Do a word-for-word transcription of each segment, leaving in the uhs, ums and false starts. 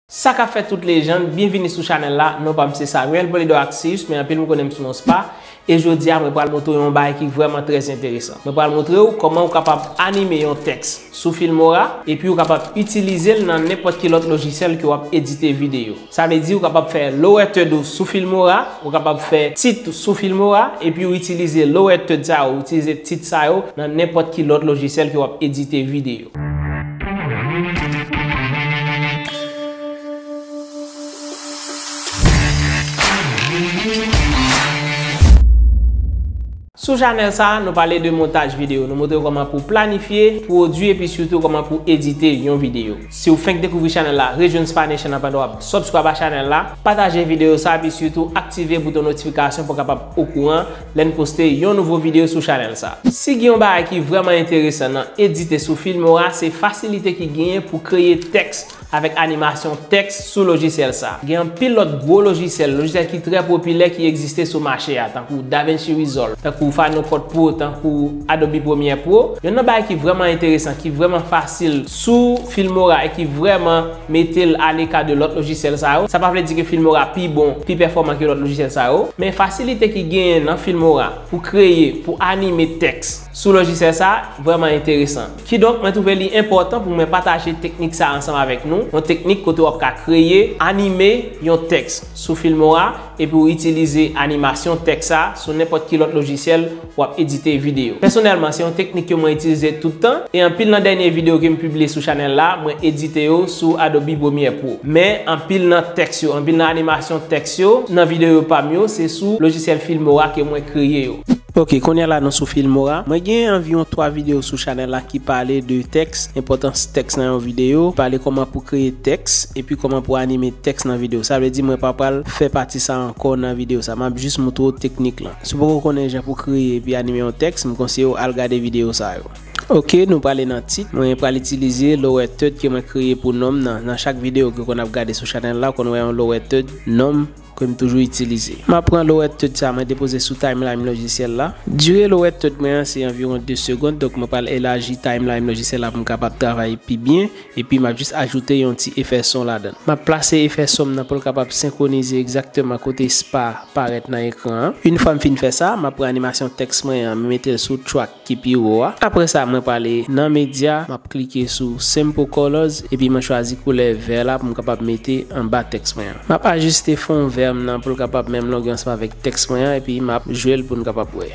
Sa k ap fèt tout lejann, byenvini sou chanèl la. Non pa m se Samuel Polidor Axius, men anpil moun konnen m sou non Spa. E jodi a, mwen pral montre w yon bagay ki vrèman trè enteresan. Mwen pral montre w kòman ou kapab anime yon tèks sou Filmora, epi ou kapab itilize l nan nenpòt ki lòt lojisyèl ke w ap edite videyo. Sa vle di ou kapab fè lower third ou sou Filmora, ou kapab fè tit sou Filmora, epi ou itilize lower third sa yo, ou itilize tit sa yo nan nenpòt ki lòt lojisyèl ke w ap edite videyo. Sou chanèl sa, nou pale de montaj videyo. Nou montre w kòman pou planifye, pwodui, epi sitou kòman pou edite yon videyo. Si w fenk dekouvri chanèl la, rejwenn Spanish nan pandan w ap subscribe a chanèl la, pataje videyo sa, epi sitou aktive bouton notifikasyon pou w kapab okouran lè n poste yon nouvo videyo sou chanèl sa. Si gen yon bagay ki vrèman enteresan nan edite sou Filmora, se fasilite ki genyen pou kreye tèks avèk animasyon tèks sou lojisyèl sa. Gen anpil lòt gwo lojisyèl, lojisyèl ki trè popilè ki egziste sou mache a, tankou DaVinci Resolve, tankou Final Cut Pro, tankou Adobe Premiere Pro. Youn nan bagay ki vrèman enteresan, ki vrèman fasil sou Filmora e ki vrèman mete l aleka de lòt lojisyèl sa yo. Sa pa vle di ke Filmora pi bon, pi pèfòman ke lòt lojisyèl sa yo, men fasilite ki genyen nan Filmora pou kreye, pou anime tèks sou lojisyèl sa vrèman enteresan. Kidonk, mwen twouve li enpòtan pou mwen pataje teknik sa ansanm avèk nou, yon teknik kote w ap ka kreye, anime yon tèks sou Filmora, epi w itilize animasyon tèks sa sou nenpòt ki lòt lojisyèl w ap edite videyo. Pèsonèlman, se yon teknik ke mwen itilize tout tan, e anpil nan dènye videyo ke m pibliye sou chanèl la, mwen edite yo sou Adobe Premiere Pro. Men, anpil nan tèks yo, anpil nan animasyon tèks yo, nan videyo pa m yo, se sou lojisyèl Filmora ke mwen kreye yo. Ok, kounye a la nou sou Filmora. Mwen gen anviwon twa videyo sou chanèl la ki pale de tèks, enpòtans tèks nan yon videyo, pale kòman pou kreye tèks, epi kòman pou anime tèks nan videyo. Sa vle di mwen pa pral fè pati sa ankò nan videyo sa. M ap jis montre w teknik lan. Si w poko konnen jan pou kreye epi anime yon tèks, m konseye w al gade videyo sa yo. Ok, nou prale nan tit. Mwen pral itilize lower third ke mwen kreye pou non m nan. Nan chak videyo ke w konn ap gade sou chanèl la, w konn wè yon lower third non m ke m toujou itilize. M ap pran lower third sa mwen depoze sou timeline lojisyèl la. Dire lower third mwen an se anviwon de segonn, donk mwen pral elaji timeline lojisyèl la pou m kapab travay pi byen, epi m ap jis ajoute yon ti efè son ladan l. M ap plase efè son m nan pou l kapab senkwonize egzakteman kote spa parèt nan ekran an. Yon fwa m fin fè sa, m ap pran animasyon tèks mwen an, m mete l sou track ki pi wo a. Apre sa, mwen prale nan medya, m ap klike sou Simple Colors, epi mwen chwazi koulè vè la pou m kapab mete anba tèks mwen an. M ap ajiste fon vè m nan pou l kapab menm longè ansanm avèk tèks mwen an, epi m ap jwe l pou n kapab wè.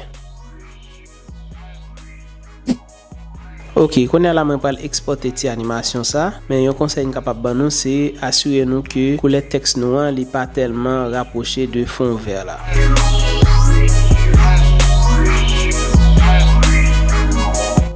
Ok, kounye a la mwen pral ekspòte ti animasyon sa, men yon konsèy m kapab ban nou se asire nou ke koulè tèks nou an li pa tèlman rapwoche de fon vè la.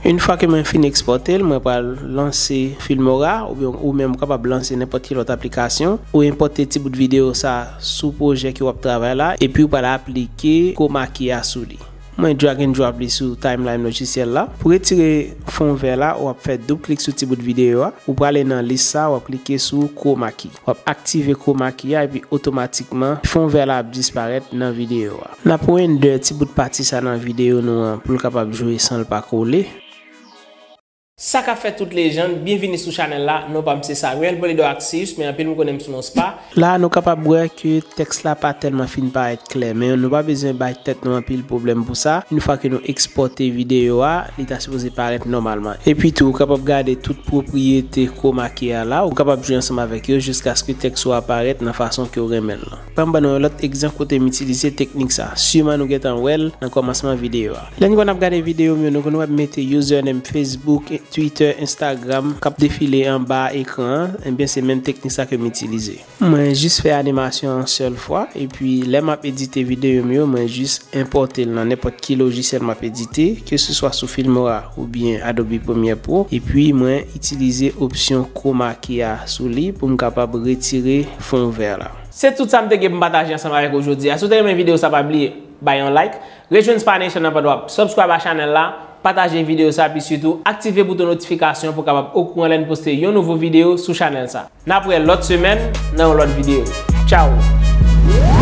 Yon fwa ke mwen fin ekspòte l, mwen pral lanse Filmora, oubyen ou menm ou kapab lanse nenpòt ki lòt aplikasyon. Ou enpòte ti bout videyo sa sou pwojè ke w ap travay la, epi ou pral aplike chroma key a sou li. Mwen drag and drop li sou timeline lojisyèl la. Pou retire fon vè la, w ap fè doub klik sou ti bout videyo a. Ou prale nan lis sa, w ap klike sou chroma key. W ap aktive chroma key a, epi otomatikman, fon vè la ap disparèt nan videyo a. N ap render ti bout pati sa nan videyo nou an pou l kapab jwe san l pa kole. Sa k ap fèt tout lejann, byenvini sou chanèl la. Non pa m se Samuel Polidor Axius, men anpil moun konnen m sou non Spa. La, nou kapab wè ke tèks la pa tèlman fin parèt klè, men nou pa bezwen bay tèt nou anpil pwoblèm pou sa. Yon fwa ke nou ekspòte videyo a, li ta sipoze parèt nòmalman. Epi tou, ou kapab gade tout pwopriyete chroma key a la, ou kapab jwe ansanm avèk yo jiskaske tèks ou a parèt nan fason ke w renmen l lan. Ban m ban nou yon lòt egzanp kote m itilize teknik sa. Siman nou gentan wè l nan kòmansman videyo a. Lè n konn ap gade videyo m yo, nou konn wè m mete username Facebook, Twitter, Instagram k ap defile anba ekran an, ebyen se menm teknik sa ke m itilize. Mwen jis fè animasyon an sèl fwa, epi lè m ap edite videyo m yo, mwen jis enpòte l nan nenpòt ki lojisyèl m ap edite, ke se swa sou Filmora oubyen Adobe Premiere Pro, epi mwen itilize opsyon chroma key a sou li pou m kapab retire fon vè la. Se tout sa m te gen pou m pataje ansanm avèk ou jodi a. Si w te renmen videyo sa, pa bliye bay yon like, rejwenn Spa Nation nan pandan w ap subscribe a chanèl la, pataje videyo sa, epi sitou aktive bouton notifikasyon pou w kapab okouran lè n poste yon nouvo videyo sou chanèl sa. N ap wè lòt semèn nan yon lòt videyo. Tchao!